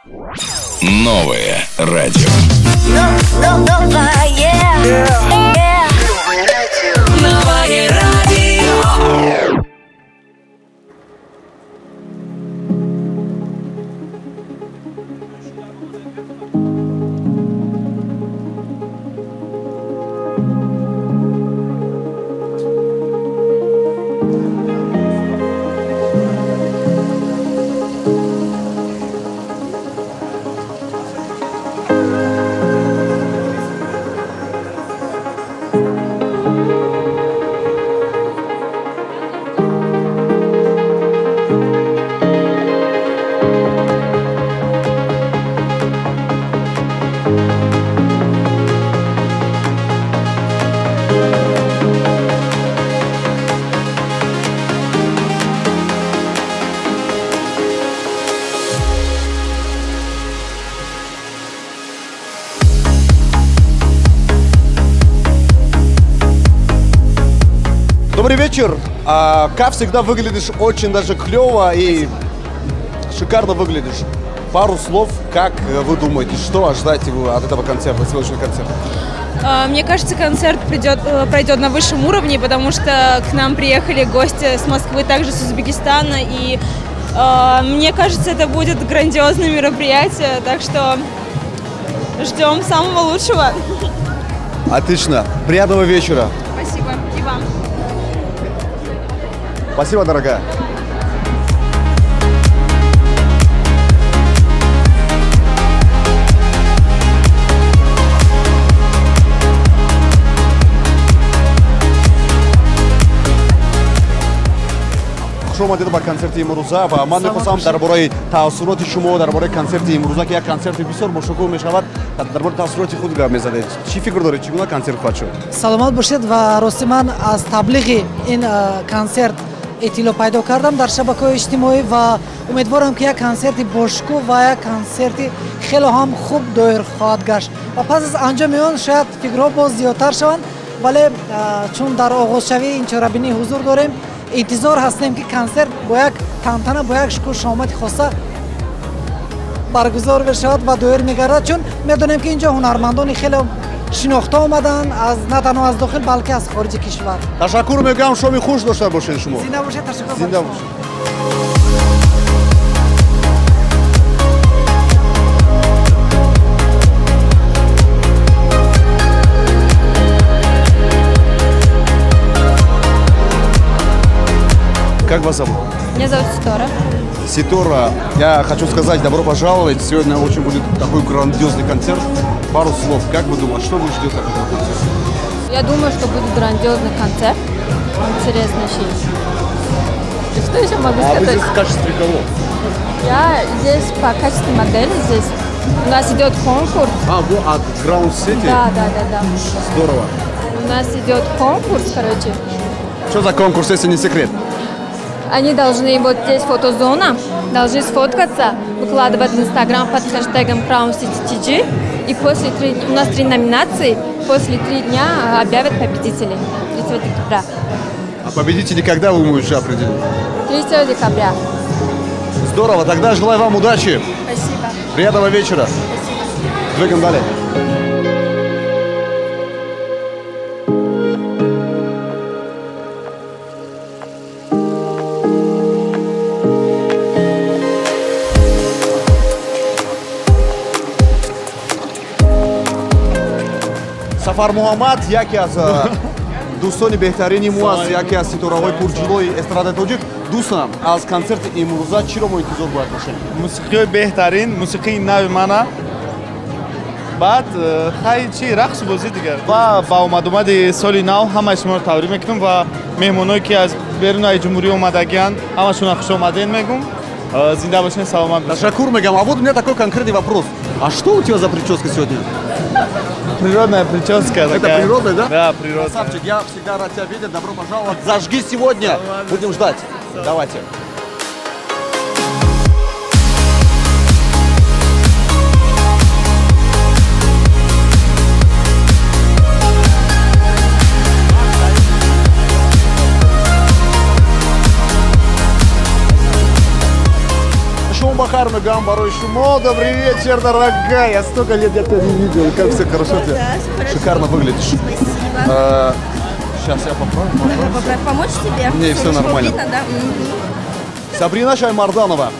Новое радио. Новое радио. Добрый вечер. Как всегда, выглядишь очень даже клево и шикарно выглядишь. Пару слов, как вы думаете, что ожидать от этого концерта, сегодняшнего концерта? Мне кажется, концерт пройдет на высшем уровне, потому что к нам приехали гости с Москвы, также с Узбекистана, и мне кажется, это будет грандиозное мероприятие, так что ждем самого лучшего. Отлично. Приятного вечера. Спасибо. И вам. Спасибо, дорогая. Хуш омадед ба консерти имрӯза ва ман мехостам дар бораи таассуроти шумо дар бораи консерти имрӯза, ки як консерти бисёр бошукӯҳ мешавад, дар бораи таассуроти худ гап мезадед. Чӣ фикр доред, чӣ гуна консерт хоҳад шуд? Саломат бошед. Ва рости ман аз таблиғи ин консерт иттилоъ пайдо кардам дар шабакаҳои иҷтимоӣ ва умедворам, ки як консерти бошукӯҳ ва як консерти хеле ҳам хуб доир хоҳад гашт ва пас аз анҷоми он шояд фикрҳо боз зиёдтар шаванд, вале чун дар оғозшавии ин чорабинӣ ҳузур дорем, интизор ҳастем, ки консерт бо як тантана, бо як шукӯҳ шомати хоса баргузор мешавад ва доир мегардад, чун медонем, ки инҷо ҳунармандони хеле шинохта омаданд на танҳо аз дохил, балки аз хориҷи кишвар. Ташаккур мегӯям, шоми хуш дошта бошед шумо. Зинда бошед, ташаккур. Зинда бошед. Как вас зовут? Меня зовут Ситора. Ситора, я хочу сказать, добро пожаловать. Сегодня очень будет такой грандиозный концерт. Пару слов, как вы думаете, что вы ждете от этого концерта? Я думаю, что будет грандиозный концерт. Интересный. Что еще могу сказать? А вы здесь в качестве кого? Я здесь по качеству модели здесь. У нас идет конкурс. А, вы от Crown City? Да. Здорово. У нас идет конкурс, короче. Что за конкурс, если не секрет? Они должны, вот здесь фотозона, должны сфоткаться, выкладывать в Инстаграм под хэштегом Crown City TG. И после у нас 3 номинации, после 3 дня объявят победителей 3 декабря. А победители когда вы можете определить? 3 декабря. Здорово, тогда желаю вам удачи. Спасибо. Приятного вечера. Спасибо. Двигаем далее. Сафар Муҳаммад яке аз дӯстони беҳтарини мо аст, яке аз ситораҳои пурҷилои эстрадаи тоҷик. Дӯстам, аз консерти имрӯза чиро мо интизор бояд бошем? Мусиқиҳои беҳтарин, мусиқии нави мана, баъд хай чи рақсу бозӣ дигар. Ва ба омадомади соли нав ҳамаи шуморо табрик мекунам ва меҳмоное, ки аз берунаи ҷумҳурӣ омадагианд, ҳамашонро хушомадед мегӯм. Зинда бошед, саломат бошед. Ташаккур мегам. А вот у меня такой конкретный вопрос. А что у тебя за прическа сегодня? Природная прическа. Это такая. Природная, да? Да, природная. Красавчик, я всегда рад тебя видеть. Добро пожаловать. Зажги сегодня. Будем ждать. Давайте. Шом бахайр. мегӯям барои шумо. Добрый вечер, дорогая. Я столько лет я тебя не видел. Как все хорошо тебе? Да, все хорошо. Шикарно выглядишь. Спасибо. Сейчас я поправлю. Помочь тебе? Не, все нормально. Видно, да? Сабрина Шаймарданова.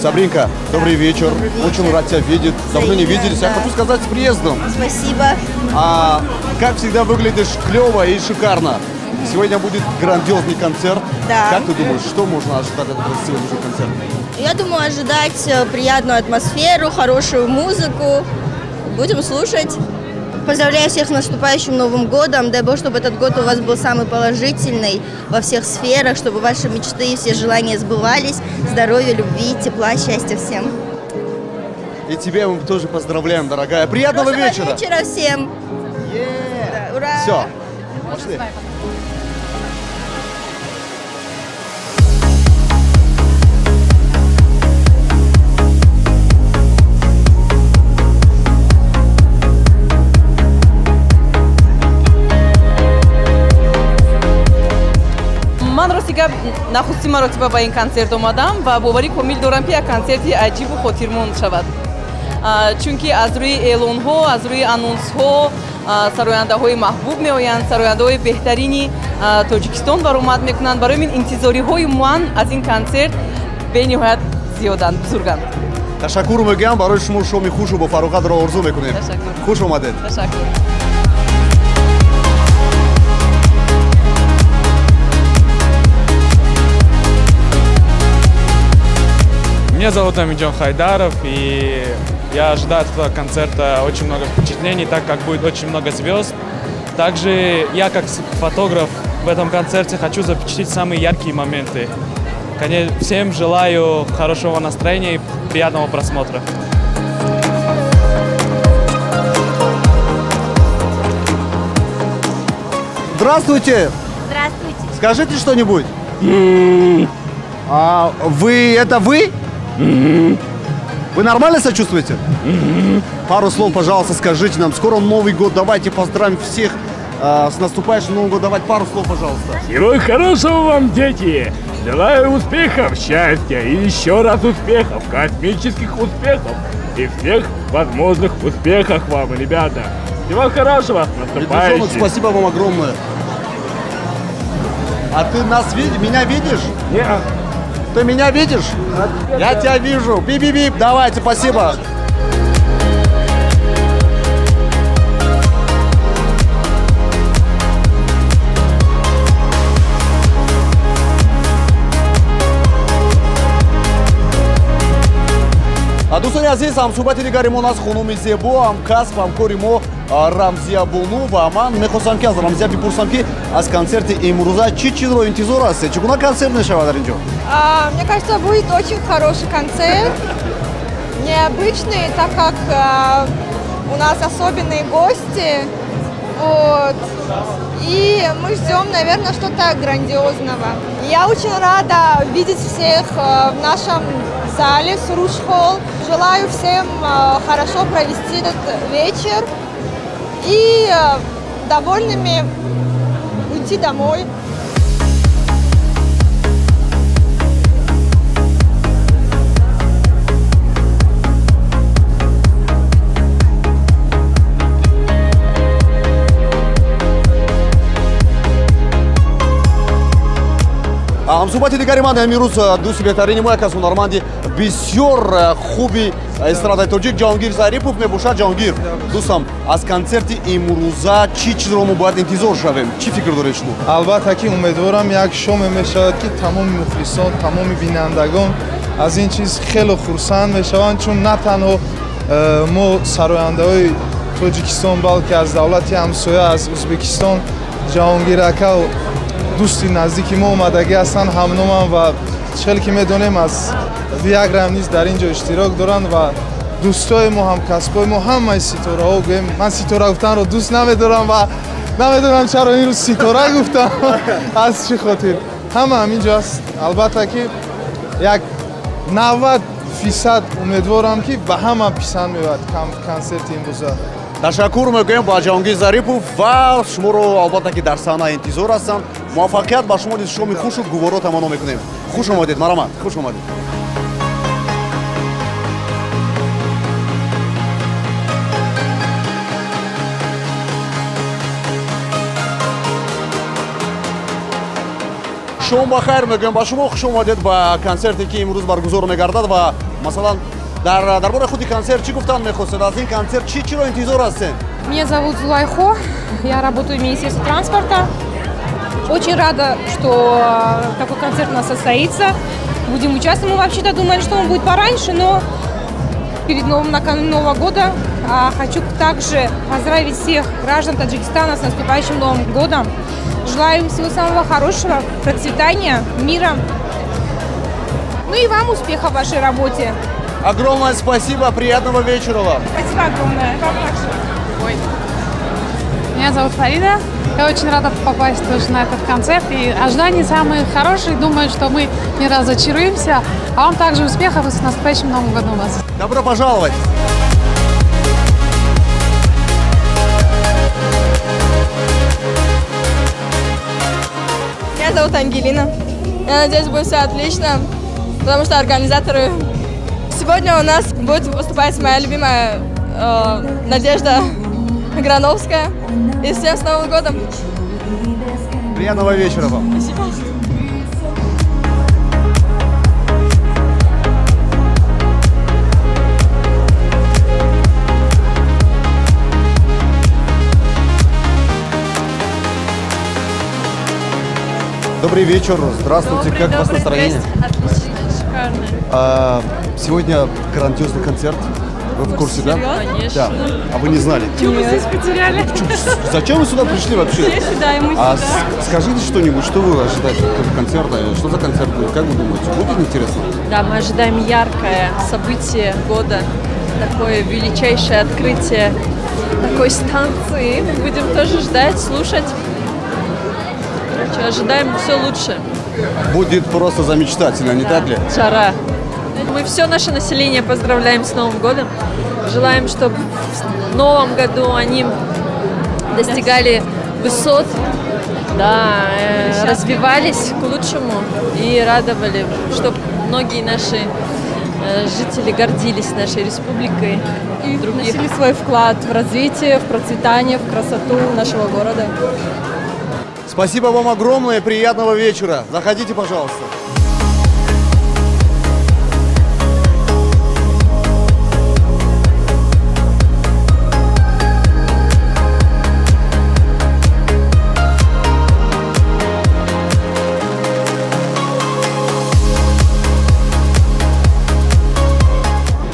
Сабринка, добрый вечер. Добрый вечер. Очень рад тебя видеть. Давно не виделись. Да. Я хочу сказать, с приездом. Спасибо. Как всегда, выглядишь клево и шикарно. Сегодня будет грандиозный концерт. Да. Как ты думаешь, что можно ожидать от этого сегодняшнего концерта? Я думаю, ожидать приятную атмосферу, хорошую музыку. Будем слушать. Поздравляю всех с наступающим Новым годом. Дай Бог, чтобы этот год у вас был самый положительный во всех сферах, чтобы ваши мечты и все желания сбывались. Здоровья, любви, тепла, счастья всем. И тебя мы тоже поздравляем, дорогая. Приятного вечера. Вечера всем. Да, ура! Все, пошли. Ман рости гап нахустин маротиба ба ин консерт омадам ва боварӣ комил дорам, ки як консерти аҷибу хотирмонд шавад, чунки аз рӯи эълонҳо, аз рӯи анонсҳо сарояндаҳои маҳбуб меоянд, сарояндаҳои беҳтарини Тоҷикистон баромад мекунанд. Барои мин интизориҳои ман аз ин консерт бениҳоят зиёданд, бузурганд. Ташаккур мегӯям барои шумо, шоми хушу бо фароғатро орзу мекунем. Хуш омадед. Ташаккур. Меня зовут Амиджон Хайдаров, и я ожидаю от этого концерта очень много впечатлений, так как будет очень много звезд. Также я, как фотограф, в этом концерте хочу запечатлеть самые яркие моменты. Конечно, всем желаю хорошего настроения и приятного просмотра. Здравствуйте! Здравствуйте! Скажите что-нибудь. А вы, это вы? Вы нормально себя чувствуете? Пару слов, пожалуйста, скажите нам. Скоро Новый год, давайте поздравим всех с наступающим Новым годом. Давайте пару слов, пожалуйста. Всего хорошего вам, дети! Желаю успехов, счастья и еще раз успехов, космических успехов и всех возможных успехов вам, ребята. Всего хорошего, с наступающим. Медвежонок, спасибо вам огромное. А ты нас видишь? Меня видишь? Нет. Ты меня видишь? Я тебя вижу. Би-би-бип. Давайте, спасибо. Дӯстони азиз, ҳамсӯҳбати дигари мо аз хонуми зебо, ҳамкасб, ҳамкори мо Рамзия Бону, ва ман мехостам, ки аз Рамзия бипурсам, ки аз консерти имрӯза чӣ чизро интизор ҳастед? Чӣ гуна консерт мешавад дар ин ҷо? Мне кажется, будет очень хороший концерт, необычный, так как у нас особенные гости, вот, и мы ждем, наверное, что-то грандиозного. Я очень рада видеть всех в нашем зале Суруш Холл. Желаю всем хорошо провести этот вечер и довольными уйти домой. Ҳамсӯҳбати дигари ман имрӯз дӯсти беҳтарини мо, як аз ҳунарманди бисёр хуби эстрадаи тоҷик Ҷаҳонгир Зарипов мебошад. Ҷаҳонгир, дӯстам, аз консерти имрӯза чӣ чизро мо бояд интизор шавем? Чӣ фикр доред шумо? Албатта, ки умедворам як шоме мешавад, ки тамоми мухлисон, тамоми бинандагон аз ин чиз хеле хурсанд мешаванд, чун на танҳо мо сарояндаҳои Тоҷикистон, балки аз давлати ҳамсоя, аз Ӯзбекистон Ҷаҳонгир ака дӯсти наздики мо омадагӣ ҳастанд, ҳамномам, ва хеле ки медонем аз Виагра низ дар ин ҷо иштирок доранд ва дӯстои мо, ҳамкасбои мо, ҳамаи ситораҳо гӯем. Ман ситора гуфтанро дӯст намедорам ва намедонам чаро ин рӯз ситора гуфтам, аз чӣ хотир. Ҳама ҳамин ҷо аст. Албатта, ки як 90% умедворам, ки ба ҳама писанд меояд консерти имрӯза. Ташаккур мегӯем ба Ҷаҳонгир Зарипов ва шуморо албатта ки дар саҳна интизор ҳастам. Муваффақият ба шумо низ, шоми хушу гуворо таманно мекунем. Хуш омадед, марҳамат, хуш омадед. Шом ба хайр мегӯям ба шумо, хуш омадед ба консерте ки имрӯз баргузор мегардад ва масалан дар бораи худи консерт чӣ гуфтан мехостед? Аз ин консерт чӣ чиро интизор ҳастед? Меня зовут Зулайхо, я работаю в Министерстве транспорта. Очень рада, что такой концерт у нас состоится. Будем участвовать. Мы вообще-то думали, что он будет пораньше, но перед новым, накануне Нового года. Хочу также поздравить всех граждан Таджикистана с наступающим Новым годом. Желаю им всего самого хорошего, процветания, мира. Ну и вам успеха в вашей работе. Огромное спасибо, приятного вечера вам. Спасибо огромное. Вам также. Ой. Меня зовут Фарида. Я очень рада попасть тоже на этот концерт. И ожидания самые хорошие. Думаю, что мы не разочаруемся. А вам также успехов и с наступающим Новым годом вас. Добро пожаловать! Меня зовут Ангелина. Я надеюсь, будет все отлично, потому что организаторы... Сегодня у нас будет выступать моя любимая Надежда Грановская. И всем с Новым годом! Приятного вечера вам! Спасибо! Добрый вечер, здравствуйте, как у вас настроение? Отлично, шикарно. Сегодня грандиозный концерт. Вы в курсе, да? Конечно. Да. А вы не знали? Чего мы здесь потеряли? Зачем вы сюда пришли вообще? Все сюда, и мы сюда. Скажите что-нибудь, что вы ожидаете от этого концерта? Что за концерт будет? Как вы думаете, будет интересно? Да, мы ожидаем яркое событие года, такое величайшее открытие такой станции. Будем тоже ждать, слушать. Короче, ожидаем все лучше. Будет просто замечательно, не так ли? Жара. Мы все наше население поздравляем с Новым годом. Желаем, чтобы в новом году они достигали высот, да, развивались к лучшему и радовали, чтобы многие наши жители гордились нашей республикой. И вносили свой вклад в развитие, в процветание, в красоту нашего города. Спасибо вам огромное, приятного вечера. Заходите, пожалуйста.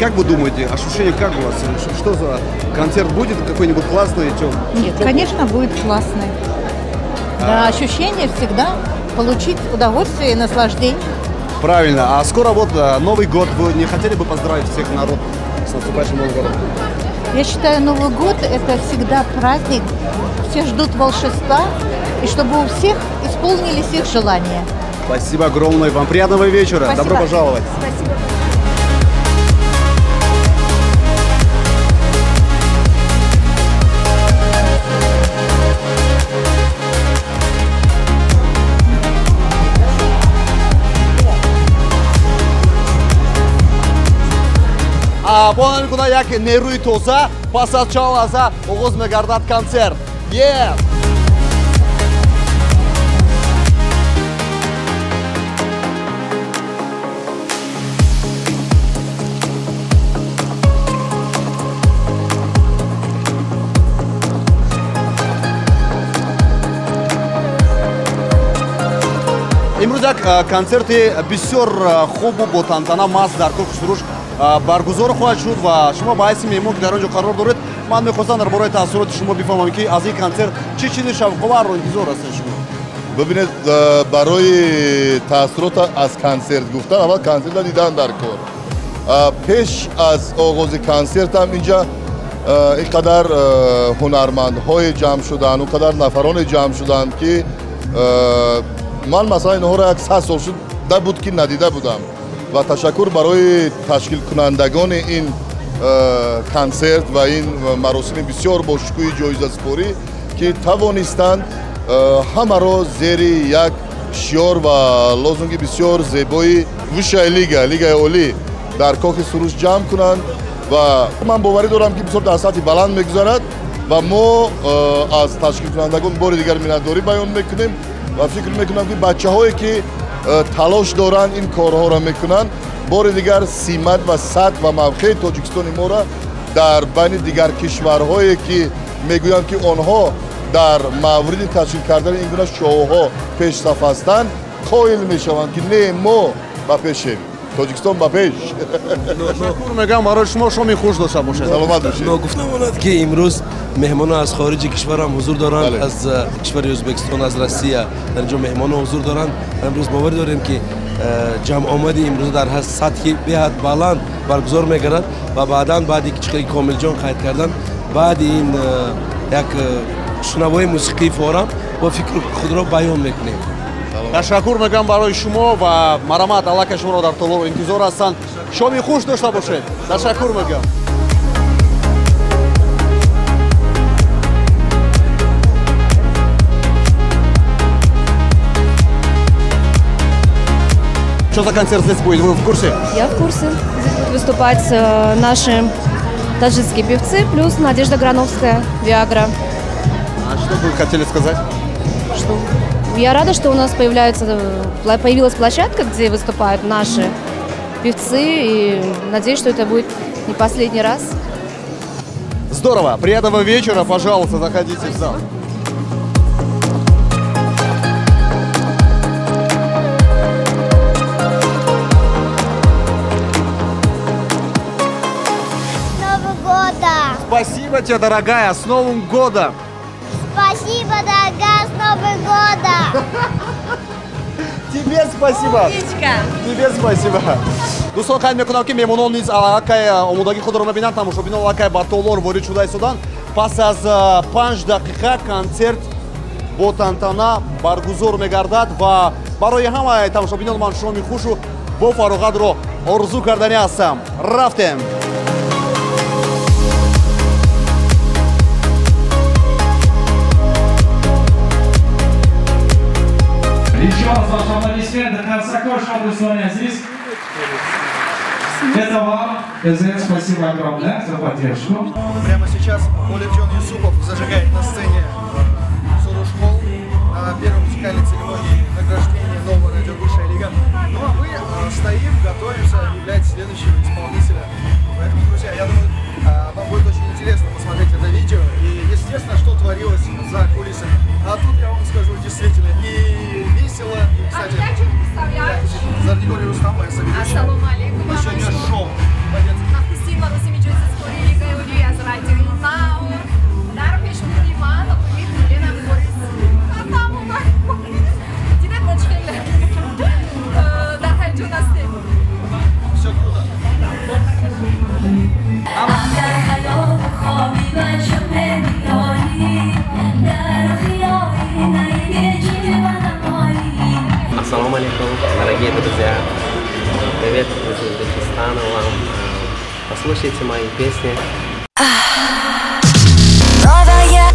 Как вы думаете, ощущение как у вас? Что за концерт будет какой-нибудь классный? Нет, конечно, будет классный. Да, ощущение всегда получить удовольствие и наслаждение. Правильно. А скоро вот Новый год. Вы не хотели бы поздравить всех народ с наступающим Новым годом? Я считаю, Новый год – это всегда праздник. Все ждут волшебства, и чтобы у всех исполнились их желания. Спасибо огромное вам. Приятного вечера. Спасибо. Добро пожаловать. Спасибо. Бо куда як нерӯи тоза пас аз чанд лаҳза оғоз мегардад концерт. Имрӯз як концерти бисёр хубу бо тантана маст дар Кохи Суруш баргузор хоҳад шуд ва шумо ба ҳайси меҳмон ки дар он ҷо қарор доред, ман мехостам дар бораи таассуроти шумо бифаҳмам ки аз ин концерт чӣ чизи шавқоварро интизор ҳастед шумо? Бибинед, барои таассурот аз концерт гуфтан, аввал концертро дидан дар кор. Пеш аз оғози консертам инҷа ин қадар ҳунармандҳое ҷамъ шуданд, он қадар нафароне ҷамъ шуданд ки ман масалан инҳоро як 100 сол шуда буд ки надида будам. Ва ташаккур барои ташкилкунандагони ин консерт ва ин маросими бисёр бошукӯҳи ҷоизасупорӣ ки тавонистанд ҳамаро зери як шиёр ва лозунги бисёр зебои высшая лига, лигаи олӣ дар Кохи Суруш ҷамъ кунанд ва ман боварӣ дорам ки бисёр дар сатҳи баланд мегузарад ва мо аз ташкилкунандагон бори дигар миннатдорӣ баён мекунем. Ва фикр мекунам, ки бачаҳое, ки талош доранд, ин корҳоро мекунанд, бори дигар симат ва сатҳ ва мавқеи Тоҷикистони моро дар байни дигар кишварҳое, ки мегӯянд, ки онҳо дар мавриди ташкил кардани ин гуна шоуҳо пешсаф ҳастанд, қоил мешаванд, ки не, мо ба пешем, Тоҷикистон ба пеш. Ташаккур мегӯям барои шумо, шоми хуш дошта бошед. Саломат бошед. Ногуфта монад, ки имрӯз меҳмонон аз хориҷи кишварам ҳузур доранд, аз кишвари Ӯзбекистон, аз Россия дар инҷо меҳмонон ҳузур доранд. Имрӯз боварӣ дорем, ки ҷамъомади имрӯз дар сатҳи беҳад баланд баргузор мегардад ва баъдан, баъди ки чихели Комилҷон қайд карданд, баъди ин як шунавои мусиқии форам бо фикру худро баён мекунем. Ташаккур мегӯям барои шумо ва марамат, аллакай шуморо дар толор интизор ҳастанд. Шоми хуш дошта бошед. Ташаккур мегӯям. Что за концерт здесь будет? Вы в курсе? Я в курсе. Здесь будут выступать наши таджикские певцы, плюс Надежда Грановская, Виагра. А что бы вы хотели сказать? Что? Я рада, что у нас появилась площадка, где выступают наши певцы, и надеюсь, что это будет не последний раз. Здорово! Приятного вечера, пожалуйста, заходите в зал. Спасибо тебе, дорогая, с Новым годом! Спасибо, дорогая, с Новым годом! Тебе спасибо! Умничка! Тебе спасибо! Дӯстон, қайд мекунам, ки меҳмонон низ аллакай омодагии худро мебинанд, тамошобинон аллакай ба толор ворид шуда истоданд. Пас аз 5 дақиқа консерт бо тантана баргузор мегардад ва барои ҳамаи тамошобинон ман шоми хушу бо фароғатро орзу карданӣ ҳастам. Рафтем! Еще раз ваши аплодисменты. Қарсакҳо, дӯстони азиз. Это вам, СН, спасибо огромное за поддержку. Прямо сейчас Оледжон Юсупов зажигает на сцене Суруш Холл на первой музыкальной церемонии награждения нового радио «Высшая лига». Ну а мы стоим, готовимся объявлять следующего исполнителя. Поэтому, друзья, я думаю, вам будет очень интересно посмотреть это видео и, естественно, что творилось за кулисами. А тут я вам скажу, действительно, и весело, и, кстати, Зарнигори Рустам, моя соведущая, Ассалому алейкум. Сегодня шоу. Нахустин маросими ҷоизасупории Лигаи Олӣ аз радиои Нав. Дар пешбурди ман Умид Елена Борис. Дидед, мо чӣ хеле дар ҳаяҷон ҳастем. Все круто. Дар хаёл хоби бача меёрӣ, дар хиёли наи намоӣ. Ассаламу алейкум, дорогие друзья. Привет из Узбекистана вам. Послушайте мои песни. Новая.